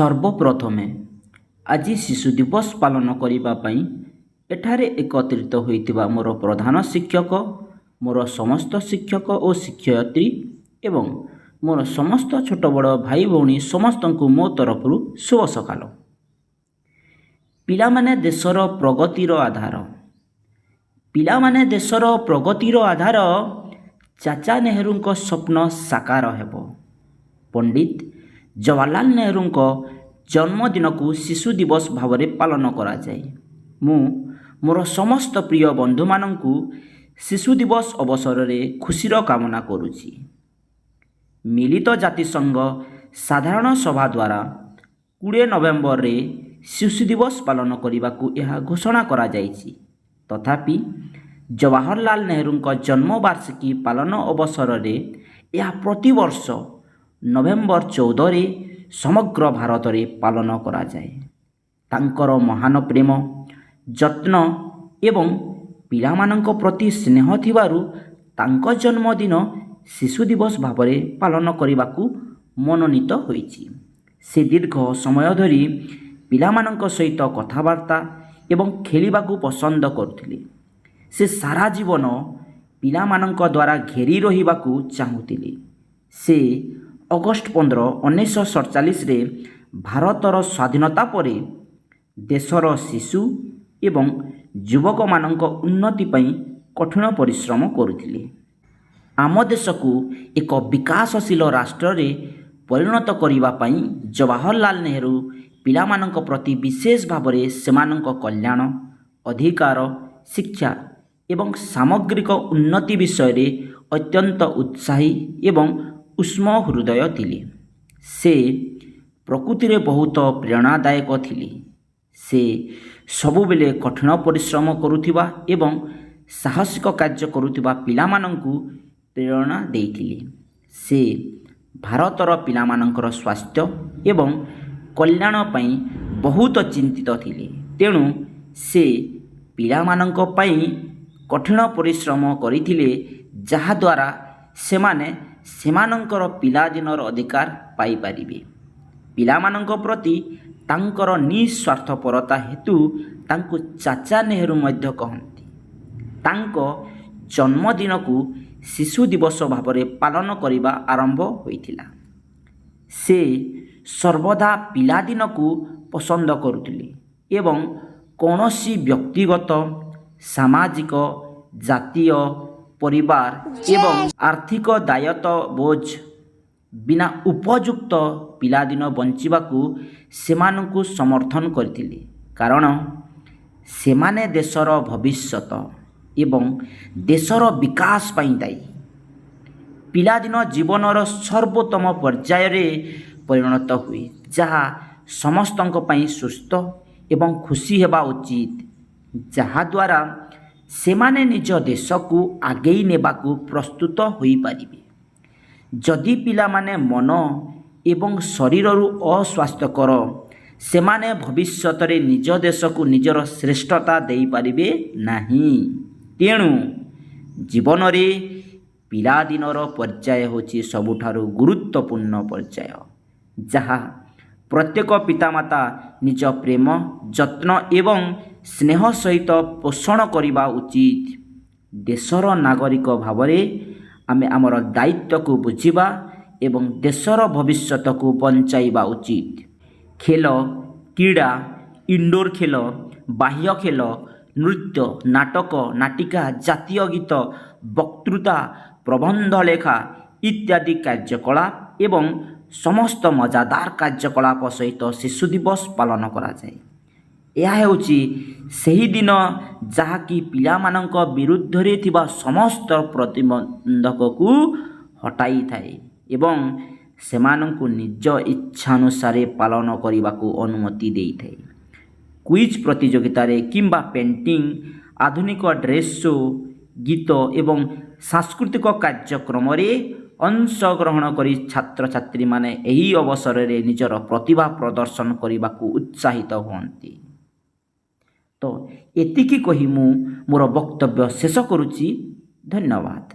ସର୍ବପ୍ରଥମେ ଆଜି ଶିଶୁ ଦିବସ ପାଳନ କରିବା ପାଇଁ ଏଠାରେ ଏକତ୍ରିତ ହୋଇଥିବା ମୋର ପ୍ରଧାନ ଶିକ୍ଷକ, ମୋର ସମସ୍ତ ଶିକ୍ଷକ ଓ ଶିକ୍ଷୟିତ୍ରୀ ଏବଂ ମୋର ସମସ୍ତ ଛୋଟ ବଡ଼ ଭାଇ ଭଉଣୀ ସମସ୍ତଙ୍କୁ ମୋ ତରଫରୁ ଶୁଭ ସକାଳ। ପିଲାମାନେ ଦେଶର ପ୍ରଗତିର ଆଧାର। ପିଲାମାନେ ଦେଶର ପ୍ରଗତିର ଆଧାର। ଚାଚା ନେହେରୁଙ୍କ ସ୍ୱପ୍ନ ସାକାର ହେବ। ପଣ୍ଡିତ ଜବାହରଲାଲ ନେହେରୁଙ୍କ ଜନ୍ମଦିନକୁ ଶିଶୁ ଦିବସ ଭାବରେ ପାଳନ କରାଯାଏ। ମୁଁ ମୋର ସମସ୍ତ ପ୍ରିୟ ବନ୍ଧୁମାନଙ୍କୁ ଶିଶୁ ଦିବସ ଅବସରରେ ଖୁସିର କାମନା କରୁଛି। ମିଳିତ ଜାତିସଂଘ ସାଧାରଣ ସଭା ଦ୍ୱାରା 20 ନଭେମ୍ବରରେ ଶିଶୁ ଦିବସ ପାଳନ କରିବାକୁ ଏହା ଘୋଷଣା କରାଯାଇଛି। ତଥାପି ଜବାହରଲାଲ ନେହେରୁଙ୍କ ଜନ୍ମବାର୍ଷିକୀ ପାଳନ ଅବସରରେ ଏହା ପ୍ରତିବର୍ଷ ନଭେମ୍ବର 14ରେ ସମଗ୍ର ଭାରତରେ ପାଳନ କରାଯାଏ। ତାଙ୍କର ମହାନ ପ୍ରେମ, ଯତ୍ନ ଏବଂ ପିଲାମାନଙ୍କ ପ୍ରତି ସ୍ନେହ ଥିବାରୁ ତାଙ୍କ ଜନ୍ମଦିନ ଶିଶୁ ଦିବସ ଭାବରେ ପାଳନ କରିବାକୁ ମନୋନୀତ ହୋଇଛି। ସେ ଦୀର୍ଘ ସମୟ ଧରି ପିଲାମାନଙ୍କ ସହିତ କଥାବାର୍ତ୍ତା ଏବଂ ଖେଳିବାକୁ ପସନ୍ଦ କରୁଥିଲେ। ସେ ସାରା ଜୀବନ ପିଲାମାନଙ୍କ ଦ୍ୱାରା ଘେରି ରହିବାକୁ ଚାହୁଁଥିଲେ। ସେ ଅଗଷ୍ଟ 15, 1947ରେ ଭାରତର ସ୍ୱାଧୀନତା ପରେ ଦେଶର ଶିଶୁ ଏବଂ ଯୁବକମାନଙ୍କ ଉନ୍ନତି ପାଇଁ କଠିନ ପରିଶ୍ରମ କରୁଥିଲେ। ଆମ ଦେଶକୁ ଏକ ବିକାଶଶୀଳ ରାଷ୍ଟ୍ରରେ ପରିଣତ କରିବା ପାଇଁ ଜବାହରଲାଲ ନେହେରୁ ପିଲାମାନଙ୍କ ପ୍ରତି ବିଶେଷ ଭାବରେ ସେମାନଙ୍କ କଲ୍ୟାଣ, ଅଧିକାର, ଶିକ୍ଷା ଏବଂ ସାମଗ୍ରିକ ଉନ୍ନତି ବିଷୟରେ ଅତ୍ୟନ୍ତ ଉତ୍ସାହୀ ଏବଂ ଉଷ୍ମ ହୃଦୟ ଥିଲେ। ସେ ପ୍ରକୃତିରେ ବହୁତ ପ୍ରେରଣାଦାୟକ ଥିଲେ। ସେ ସବୁବେଳେ କଠିନ ପରିଶ୍ରମ କରୁଥିବା ଏବଂ ସାହସିକ କାର୍ଯ୍ୟ କରୁଥିବା ପିଲାମାନଙ୍କୁ ପ୍ରେରଣା ଦେଇଥିଲେ। ସେ ଭାରତର ପିଲାମାନଙ୍କର ସ୍ୱାସ୍ଥ୍ୟ ଏବଂ କଲ୍ୟାଣ ପାଇଁ ବହୁତ ଚିନ୍ତିତ ଥିଲେ। ତେଣୁ ସେ ପିଲାମାନଙ୍କ ପାଇଁ କଠିନ ପରିଶ୍ରମ କରିଥିଲେ, ଯାହାଦ୍ୱାରା ସେମାନେ ସେମାନଙ୍କର ପିଲାଦିନର ଅଧିକାର ପାଇପାରିବେ। ପିଲାମାନଙ୍କ ପ୍ରତି ତାଙ୍କର ନିଃସ୍ୱାର୍ଥପରତା ହେତୁ ତାଙ୍କୁ ଚାଚା ନେହେରୁ ମଧ୍ୟ କହନ୍ତି। ତାଙ୍କ ଜନ୍ମଦିନକୁ ଶିଶୁ ଦିବସ ଭାବରେ ପାଳନ କରିବା ଆରମ୍ଭ ହୋଇଥିଲା। ସେ ସର୍ବଦା ପିଲାଦିନକୁ ପସନ୍ଦ କରୁଥିଲେ ଏବଂ କୌଣସି ବ୍ୟକ୍ତିଗତ, ସାମାଜିକ, ଜାତୀୟ, ପରିବାର ଏବଂ ଆର୍ଥିକ ଦାୟିତ୍ୱ ବୋଝ ବିନା ଉପଯୁକ୍ତ ପିଲାଦିନ ବଞ୍ଚିବାକୁ ସେମାନଙ୍କୁ ସମର୍ଥନ କରିଥିଲେ, କାରଣ ସେମାନେ ଦେଶର ଭବିଷ୍ୟତ ଏବଂ ଦେଶର ବିକାଶ ପାଇଁ ଦାୟୀ। ପିଲାଦିନ ଜୀବନର ସର୍ବୋତ୍ତମ ପର୍ଯ୍ୟାୟରେ ପରିଣତ ହୁଏ, ଯାହା ସମସ୍ତଙ୍କ ପାଇଁ ସୁସ୍ଥ ଏବଂ ଖୁସି ହେବା ଉଚିତ, ଯାହାଦ୍ୱାରା ସେମାନେ ନିଜ ଦେଶକୁ ଆଗେଇ ନେବାକୁ ପ୍ରସ୍ତୁତ ହୋଇପାରିବେ। ଯଦି ପିଲାମାନେ ମନ ଏବଂ ଶରୀରରୁ ଅସ୍ୱାସ୍ଥ୍ୟକର, ସେମାନେ ଭବିଷ୍ୟତରେ ନିଜ ଦେଶକୁ ନିଜର ଶ୍ରେଷ୍ଠତା ଦେଇପାରିବେ ନାହିଁ। ତେଣୁ ଜୀବନରେ ପିଲାଦିନର ପର୍ଯ୍ୟାୟ ହେଉଛି ସବୁଠାରୁ ଗୁରୁତ୍ୱପୂର୍ଣ୍ଣ ପର୍ଯ୍ୟାୟ, ଯାହା ପ୍ରତ୍ୟେକ ପିତାମାତା ନିଜ ପ୍ରେମ, ଯତ୍ନ ଏବଂ ସ୍ନେହ ସହିତ ପୋଷଣ କରିବା ଉଚିତ। ଦେଶର ନାଗରିକ ଭାବରେ ଆମେ ଆମର ଦାୟିତ୍ୱକୁ ବୁଝିବା ଏବଂ ଦେଶର ଭବିଷ୍ୟତକୁ ବଞ୍ଚାଇବା ଉଚିତ। ଖେଳ, କ୍ରୀଡ଼ା, ଇନଡୋର୍ ଖେଳ, ବାହ୍ୟ ଖେଳ, ନୃତ୍ୟ, ନାଟକ, ନାଟିକା, ଜାତୀୟ ଗୀତ, ବକ୍ତୃତା, ପ୍ରବନ୍ଧ ଲେଖା ଇତ୍ୟାଦି କାର୍ଯ୍ୟକଳାପ ଏବଂ ସମସ୍ତ ମଜାଦାର କାର୍ଯ୍ୟକଳାପ ସହିତ ଶିଶୁ ଦିବସ ପାଳନ କରାଯାଏ। ଏହା ହେଉଛି ସେହି ଦିନ ଯାହାକି ପିଲାମାନଙ୍କ ବିରୁଦ୍ଧରେ ଥିବା ସମସ୍ତ ପ୍ରତିବନ୍ଧକକୁ ହଟାଇଥାଏ ଏବଂ ସେମାନଙ୍କୁ ନିଜ ଇଚ୍ଛାନୁସାରେ ପାଳନ କରିବାକୁ ଅନୁମତି ଦେଇଥାଏ। କୁଇଜ୍ ପ୍ରତିଯୋଗିତାରେ କିମ୍ବା ପେଣ୍ଟିଂ, ଆଧୁନିକ ଡ୍ରେସ୍ ଶୋ, ଗୀତ ଏବଂ ସାଂସ୍କୃତିକ କାର୍ଯ୍ୟକ୍ରମରେ ଅଂଶଗ୍ରହଣ କରି ଛାତ୍ରଛାତ୍ରୀମାନେ ଏହି ଅବସରରେ ନିଜର ପ୍ରତିଭା ପ୍ରଦର୍ଶନ କରିବାକୁ ଉତ୍ସାହିତ ହୁଅନ୍ତି। ତ ଏତିକି କହି ମୁଁ ମୋର ବକ୍ତବ୍ୟ ଶେଷ କରୁଛି। ଧନ୍ୟବାଦ।